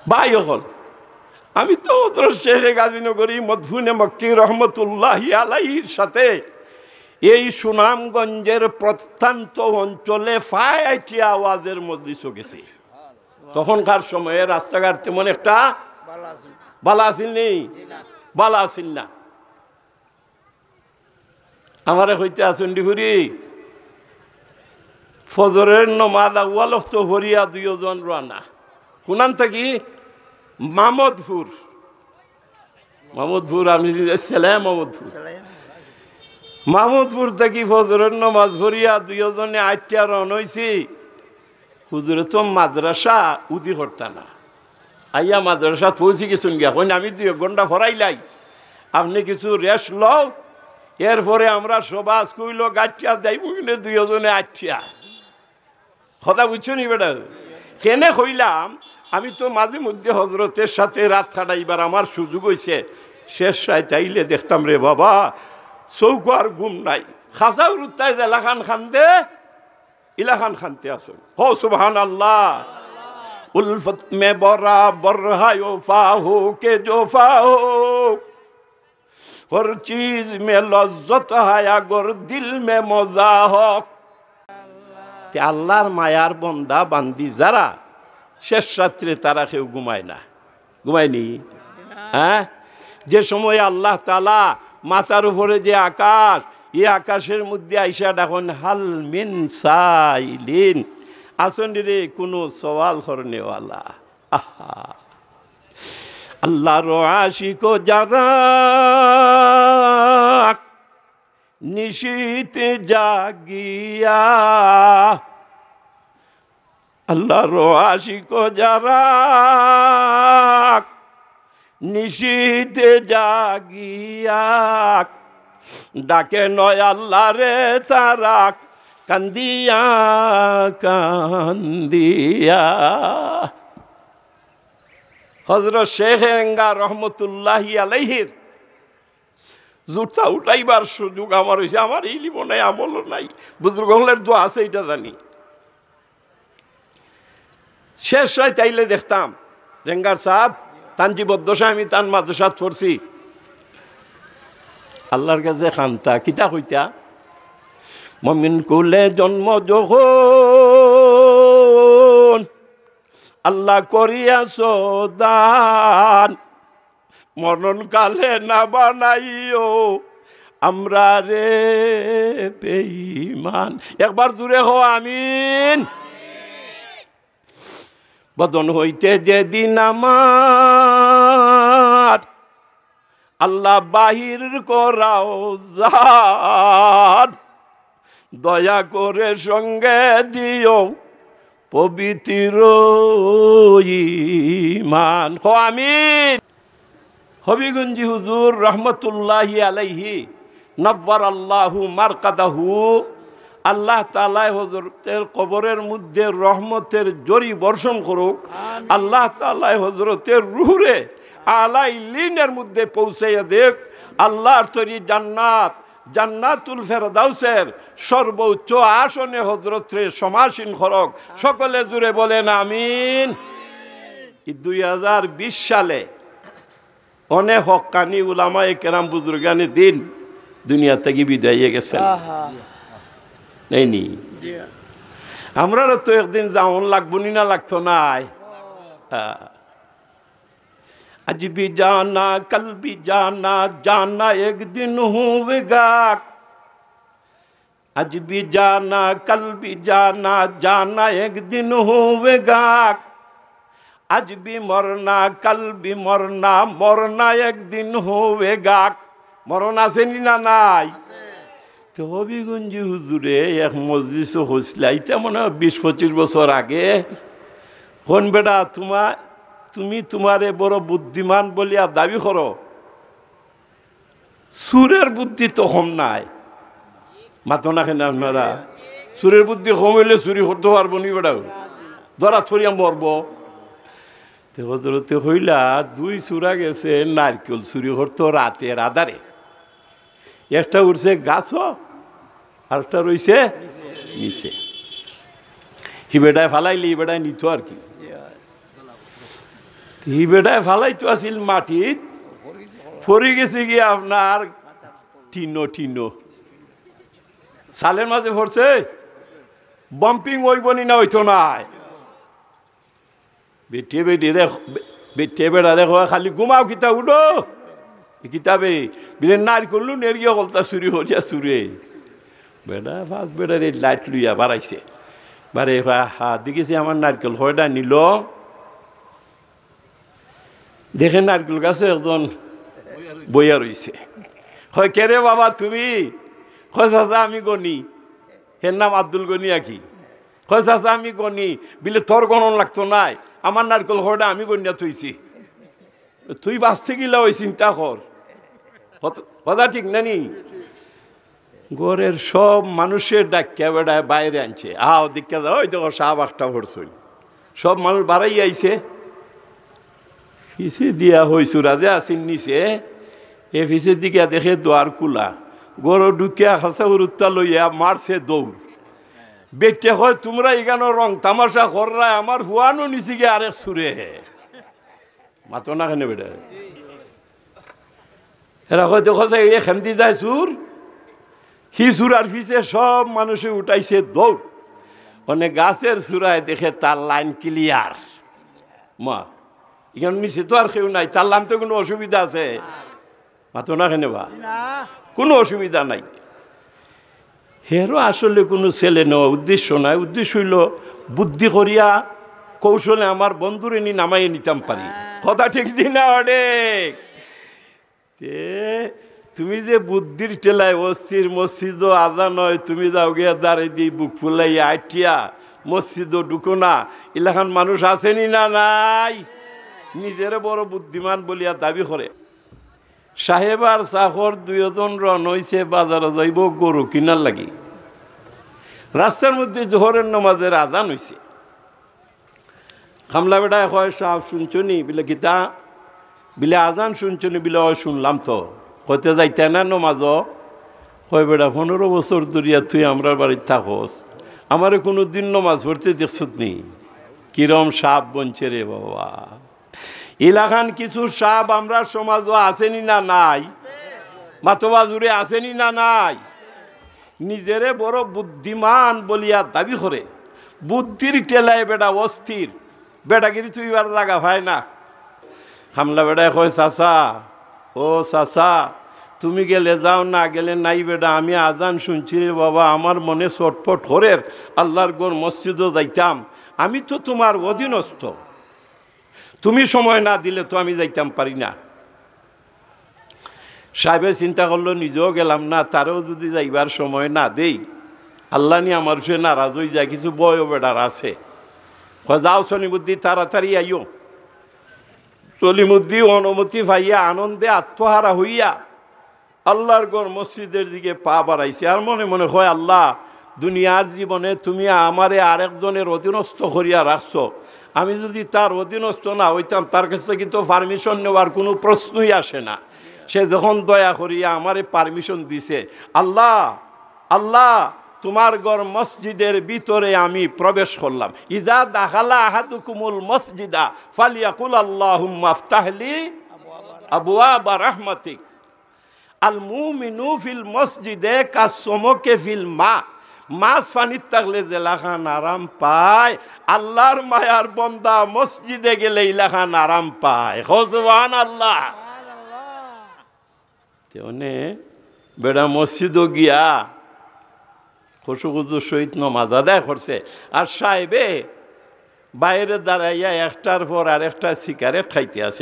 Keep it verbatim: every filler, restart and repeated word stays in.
ভাই অকল, আমি তো হযরত শেখে গাজীনগরী মদফুনে মক্কি রহমতুল্লাহি আলাইহির সাথে এই সুনামগঞ্জের প্রত্যন্ত অঞ্চলে ফায়াটিয়া ওয়াজের মজলিসও গেছি। তখনকার সময়ে রাস্তাঘাট তেমন একটা বালা আছিল নি? বালা আছিল না। আমারে কইতা আছইন, "ডিফুরি, ফজরের নমাজ আউয়াল অক্ত পড়িয়া দুইজন রওয়ানা।" কুনান থাকি? মামদপুর। মামদপুর, আমি ছিলাম মামদপুর। মামদপুর থাকি ফজরের নমাজ পড়িয়া দুইজনে আটিয়া রওয়ানা অইছি। হুজুরে তো মাদ্রাসা উদি করতা না। আইয়া মাদ্রাসাত পৌঁছি গেছইন গিয়া, কইন, "আমি দুই এক ঘন্টা পড়াইলাই, আপনে কিছু রেস্ট লও, এরপরে আমরা সবা স্কুলো গাটিয়া যাইমু কিনে দুইজনে আটিয়া।" কথা বুঝছো নি বেটা? কেনে কইলাম, আমি তো মাঝে মধ্যে হজরতের সাথে রাত কাটাইবার আমার সুযোগ অইছে। শেষ রাইত আইলে দেখতাম রে বাবা, চউখো আর ঘুম নাই, খাজাউর উত্তায় যেলাখান কান্দে, ইলাখান কানতে আছইন। হো সুবহানাল্লাহ। الفت میں برابر ہے وفا ہو کہ جفا ہو، ہر چیز میں لذت ہے اگر دل میں مزہ ہو۔ তে আল্লাহর মায়ার বন্দা বান্দি যারা, শেষ রাত্রে তারা কেউ ঘুমায় না। ঘুমায়নি? হ্যাঁ, যে সময় আল্লাহ তাআলা মাথার উপরে যে আকাশ, এই আকাশের মধ্যে আইসা ডাকইন, "হাল মিন সাইলিন", আছইন রে কোনো সওয়াল করনেওয়ালা? আহা, আল্লাহর আশিক যারা নিশিতে জাগিয়া, আল্লাহর আশিক যারা নিশিতে জাগিয়া, ডাকে নয় আল্লাহরে তারা কান্দিয়া কান্দিয়া। হজরত শেখ রেঙ্গা রহমতুল্লাহি আলাইহির জুতা উঠাইবার সুযোগ আমার অইছে, আমার ইলিমও নাই, আমলও নাই, বুজুর্গ অকলের দোয়া আছে, ইটা জানি। শেষ রাইত আইলে দেখতাম রেঙ্গার সাব, তান জীবদ্দশায় আমি তান মাদ্রাসাত পড়ছি। আল্লাহর কাছে কানতা, কিতা কইতা? মমিন কুলে জন্ম যখন আল্লাহ করিয়াছ দান, মরণ কালে না বানাইও আমরারে বেঈমান। একবার জুরে কও আমিন। বদন হইতে যেদিন আমার আল্লাহ বাহির করাও জান, দয়া করে সঙ্গে দিও পবিত্র ঈমান। কও আমিন। হবিগঞ্জি হুজুর রহমতুল্লাহি আলাইহি, নাব্বারাল্লাহু মারকাদাহু, আল্লাহ তাআলায় হজরতের কবরের মধ্যে রহমতের জরি বর্ষণ করুক। আল্লাহ তাআলায় হজরতের রুহরে আলা ইল্লিনের মধ্যে পৌঁছাইয়া দেখ। আল্লাহর তৈরি জান্নাত, জান্নাতুল ফেরদাউসের সর্বোচ্চ আসনে হজরতরে সমাসীন করুক। সকলে জুরে বলেন আমিন। এই দুই হাজার বিশ সালে অনেক হক্কানি উলামায়ে কেরাম বুজুর্গানে দিন দুনিয়া থাকি বিদায় অইয়া গেছইন। আহা। নেই নি? জি। আমরারও তো একদিন যাওন লাগবো নি না লাগতো নায়? হ্যাঁ। আজ ভি জানা, কাল ভি জানা, জানা এক দিন হোগা। আজ ভি জানা, কাল ভি জানা, জানা এক দিন হোগা। আজ ভি মরনা, কাল ভি মরনা, মরনা এক দিন হোগা। মরণ আছে নি না নাই? আছে। তো হবিগঞ্জি হুজুরে এক মজলিসো কইছলা, ইতা মনে হয় বিশ পঁচিশ বছর আগে। কোন বেটা, তোমা-, তুমি তোমারে বড় বুদ্ধিমান বলিয়া দাবি করো, চুরের বুদ্ধি তো কম নায়। মাতো না কেনে আপনারা? চুরের বুদ্ধি কম অইলে চুরি করতো পারবো নি বেটাও? ধরা থরিয়া মরবো। তে হজরতে কইলা, দুই চুরা গেছে নারকেল চুরি করতো রাতের আধারে। একটা উঠছে গাছো, আরেকটা রইছে নিচে। হি বেটায় ফালাইলে ই বেটায় নিতো আর কি। ই বেটায় ফালাইতো আছিল মাটিত, পড়ি গেছে গিয়া আপনার টিনো টিনো। চালের মাঝে পড়ছে, bumping অইবো নি না অইতো নায়? বেটিয়ে বেটিরে, বেটিয়ে বেটারে কয়, "খালি ঘুমাও কিতা, উঠো।" ই কিতা বে, বিলে নারকল লু নেরিয়া গলতা চুরি করিয়া চুরে। বেটা ফাস বেটারে লাইট লইয়া বাড়াইছে। বারে কয়, "আহা, দেখিছি আমার নারকল কয়টা নিল।" দেখে নারকল গাছে একজন বইয়া রইছে। কয়, "কে রে বাবা তুমি?" কয়, "চাচা, আমি গনি।" হের নাম আব্দুল গনি আকি। কয়, "চাচা, আমি গনি।" বিলে, "তোর গণন লাগতো নায়, আমার নারকল কয়টা আমি গনিয়া থইছি। তুই বাঁচতে গিলা ওই চিন্তা কর।" কত-, কথা ঠিক না নি? ঘরের সব মানুষে ডাকিয়া বেটায় বাইরে আনছে, "আও, দেখিয়া যাও, ওই দেখো, সাব একটা পড়ছইন।" সব মানুষ বাড়াই আইছে। পিছে দিয়া হইছুরা যে আছিল নিচে, এ পিছে দিকে দেখে দুয়ার খুলা। ঘরো ঢুকিয়া খাসা হুরুত্তা লইয়া মারছে দৌড়। বেটিয়ে কয়, "তুমরা ইখানো রং তামাশা কররায়, আমার ফুয়ানো নিছে গিয়া আরেক চুরে।" মাতো না কেনে বেটা? এরা কয়, "দেখো যে এ খেমদি যায় চুর।" হি চুরার পিছে সব মানুষে উঠাইছে দৌড়। অনে গাছের চুরায় দেখে তার লাইন ক্লিয়ার। মা, ইখান নিচে তো আর কেউ নাই, তার লাইন তো কোনো অসুবিধা আছে? মাতো না কেনে বা? কোনো অসুবিধা নাই। হেরও আসলে কোনো ছেলে নেওয়া উদ্দেশ্য নাই, উদ্দেশ্য অইলো বুদ্ধি করিয়া কৌশলে আমার বন্ধুরে নি নামাইয়া নিতাম পারি। কথা ঠিক নি না অনেক? তে তুমি যে বুদ্ধির ঠেলায় অস্থির, মসজিদো আজান অয়, তুমি যাও গিয়া দাঁড়াই দি বুক ফুলাইয়া আটিয়া মসজিদো ঢুকো না, ইলাখান মানুষ আছে নি না নাই? নিজেরে বড় বুদ্ধিমান বলিয়া দাবি করে। সাহেব আর চাকর দুইজন রওনা অইছে বাজারো যাইবো গরু কিনার লাগি। রাস্তার মধ্যে জোহরের নমাজের আজান অইছে। কামলা বেটায় কয়, "সাব, শুনছো নি?" বিলে, "কিতা?" বিলে, "আজান শুনছো নি?" বিলে, "অয়, শুনলাম তো।" কইতে, "যাইতায় না নমাজো?" কয়, "বেটা, পনেরো বছর ধরিয়া তুই আমরার বাড়িত থাকস, আমারে কুনুদিন নমাজ পড়তে দেখছত নি? কিরম সাব বনছে রে বাবা।" ইলাখান কিছু সাব আমরার সমাজো আছে নি না নাই? মাতো বা জুরে, আছে নি না নাই? নিজেরে বড় বুদ্ধিমান বলিয়া দাবি করে, বুদ্ধির ঠেলায় বেটা অস্থির, বেটাগিরি তুইবার জাগা পায় না। কামলা বেটায় কয়, "চাচা, ও চাচা, তুমি গেলে যাও, না গেলে নাই বেটা, আমি আজান শুনছি রে বাবা, আমার মনে ছটফট করের, আল্লার ঘর মসজিদো যাইতাম, আমি তো তুমার অধীনস্থ।" তুমি সময় না দিলে তো আমি যাইতাম পারি না। সাহেবে চিন্তা করলো, "নিজেও গেলাম না, তারেও যদি যাইবার সময় না দেই, আল্লা নি আমার উপরে নারাজ অইযায়, কিছু ভয়ও বেটার আছে।" কয়, "যাও সলিমুদ্দি, তাড়াতাড়ি আইও।" সলিমুদ্দি অনুমতি পাইয়া আনন্দে আত্মহারা হইয়া আল্লার ঘর মসজিদের দিকে পা বাড়াইছে, আর মনে মনে কয়, "আল্লা, দুনিয়ার জীবনে তুমি আমারে আরেকজনের অধীনস্থ করিয়া রাখছো, আমি যদি তার অধীনস্থ না হইতাম, তার কাছ থেকে তো পারমিশন নেওয়ার কোনো প্রশ্নই আসে না। সে যখন দয়া করিয়া আমারে পারমিশন দিছে, আল্লা, আল্লা, তুমার ঘর মসজিদের ভিতরে আমি প্রবেশ করলাম।" ইজা দাখালা আহাদুকুমুল মসজিদা ফালিয়াকুল আল্লাহুম্মা আফতাহলি আবওয়াবা রাহমাতিক। আল মুমিনু ফিল মসজিদে কাসমকে ফিল মা। মাছ পানিত থাকলে যেলাখান আরাম পায়, আল্লার মায়ার বন্দা মসজিদে গেলে ইলাখান আরাম পায়। কও সুবহানাল্লাহ। তে অনে বেটা মসজিদো গিয়া খুশু খুজুর সহিত নমাজ আদায় করছে, আর সাহেবে বাইরে দাঁড়াইয়া একটার পর আরেকটা সিগারেট খাইতে আছে।